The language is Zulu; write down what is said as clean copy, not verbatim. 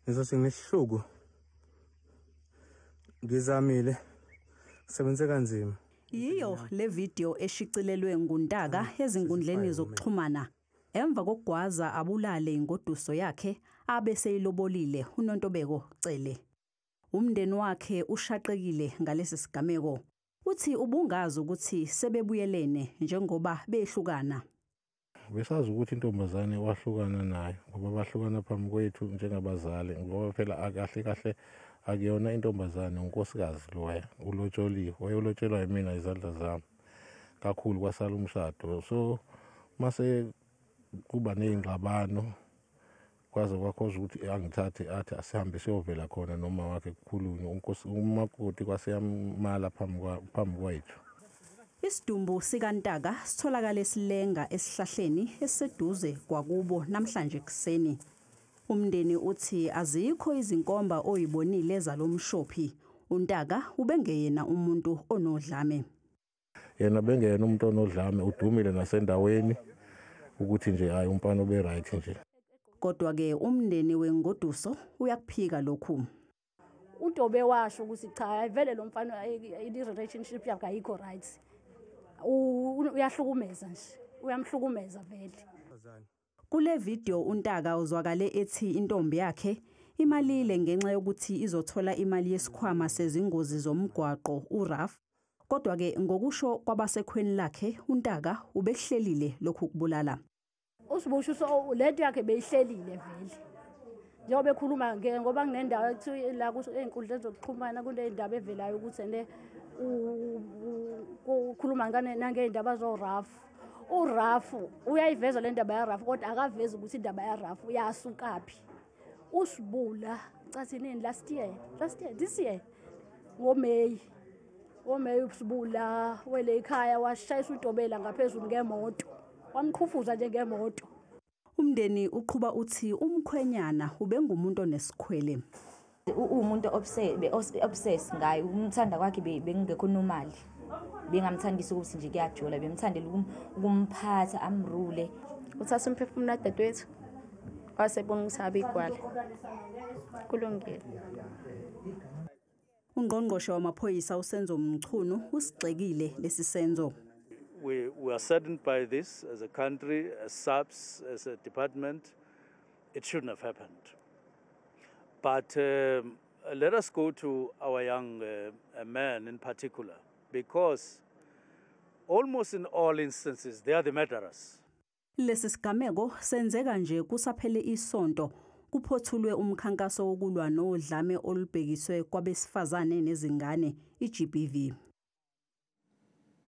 Ngizothi ngisihluku. Ngizamile. Sebenze kanzima. Yiyo le video eshicilelwe nguNtaka ezinkundleni zokuxhumana emva kokugwaza abulale ingoduso yakhe abeseyilobolile uNontobeko Cele. Umndeni wakhe ushaqekile ngalesi sigameko. Uthi ubungazi ukuthi sebebuyelene njengoba behlukana. Besazi ukuthi intombazane wahlukana nayo ngoba bahlukana phambi kwethu njengabazali, ngoba phela kahle kahle akuyona intombazane, unkosikazi loya ulotsholiwe, wayelotshelwa yimina izandla zami kakhulu kwasala umshado. So mase kuba ney'ngxabano kwaze kwakhoza ukuthi angithathe athi asihambe siyovela khona noma wakhe kukhulunywe, umakoti kwaseyamala phambi kwethu. Isidumbu sikaNtaka sitholakala esilenga esihlahleni esiseduze kwakubo namhlanje ekuseni. Umndeni uthi azikho izinkomba oyibonile zalomshophi. uNtaka ubengeyena umuntu onodlame. Yena bengeyena umuntu onodlame, udumile nasendaweni ukuthi nje hayi umfana ube right nje. Kodwa ke umndeni wengoduso uyakuphika lokhu. UNtobe washo ukuthi cha vele lo mfana i-relationship yakhe ayikho right. Uyahlukumeza nje, uyamhlukumeza vele. Kule video uNtaka uzwakale ethi intombi yakhe imalile ngenxa yokuthi izothola imali yesikhwama sezingozi zomgwaqo uRAF. Kodwa ke ngokusho kwabasekhweni lakhe uNtaka ubehlelile lokhu kubulala. Usibusho lento yakhe beyihlelile vele. Njengoba ekhuluma ngoba kunendawo ekuthiwa la ey'nkundleni zokuxhumana kuney'ndaba evelayo ukuthi ene ukhuluma nangey'ndaba zoRAF. URAF uyayiveza le ndaba yaRAF kodwa akavezi ukuthi indaba yaRAF yasukaphi. Usibula cathi nini last year this year ngoMeyi usibula wele ekhaya washayisa uNtobela ngaphezulu ngemoto, wamqhufuza nje ngemoto. Umndeni uqhuba uthi umkhwenyana ubengumuntu onesikhwele. Uwumuntu obsessed ngaye, umthanda kwakhe bengekho normal. Bengamthandisa ukuthi nje kuyajola, bemthandela ukumphatha amrule. Uthatha umphefumulo dadewethu wasebona ukuthi abigwala. Kulungile. Ungqongqoshe wamaphoyisa uSenzo Mchunu usigxekile lesi senzo. We are saddened by this as a country, as SAPS, as a department. It shouldn't have happened. But let us go to our young men in particular, because almost in all instances, they are the murderers. Lesi sigameko senzeka nje kusaphele isonto kuphothulwe umkhankaso wokulwa nodlame olubhekiswe kwabesifazane nezingane, i-GBV.